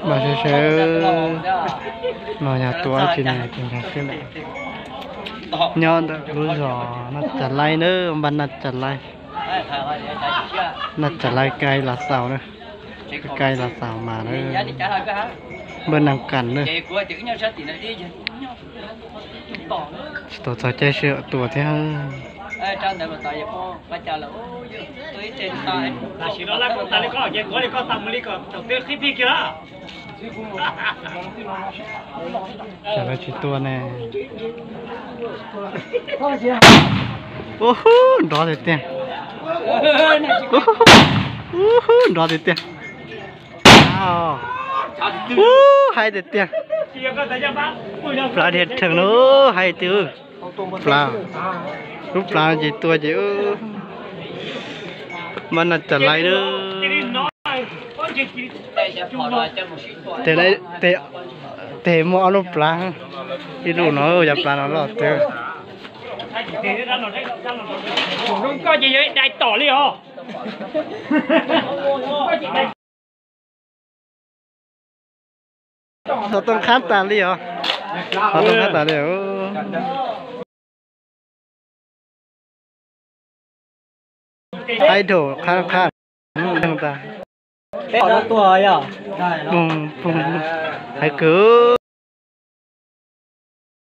Mas sawv sawv no yog tua ib tsi ne, tus ntag xwb na. Nyob ntawm lub zos Naj Tsa Laib na, npaj Naj Tsa Laib. Naj Tsa Laib Kaib Lav Xaus na, Kaib Lav Xaus mas na, npaj Naj Kam na. Tsis tau txog caij sij hawm tua thiab. Tsam lawv tsis tua ne. Ua hub, nrov tiag tiag. Ua hub, nrov tiag tiag. Ub, haib tiag tiag. Plav dhia rhees na, haib tiag. Plav, lub plav no ces tua ces, mas Naj Tsa Laib na. Tes muaj ob lub plav, ib lub no, yav plav no loj tiag. Koj ces yog ib dai tom li os. Ho tooj qhab tas li os. Ho tooj qhab tas li. Haib dhau qhab qhab tas. Haib kawg.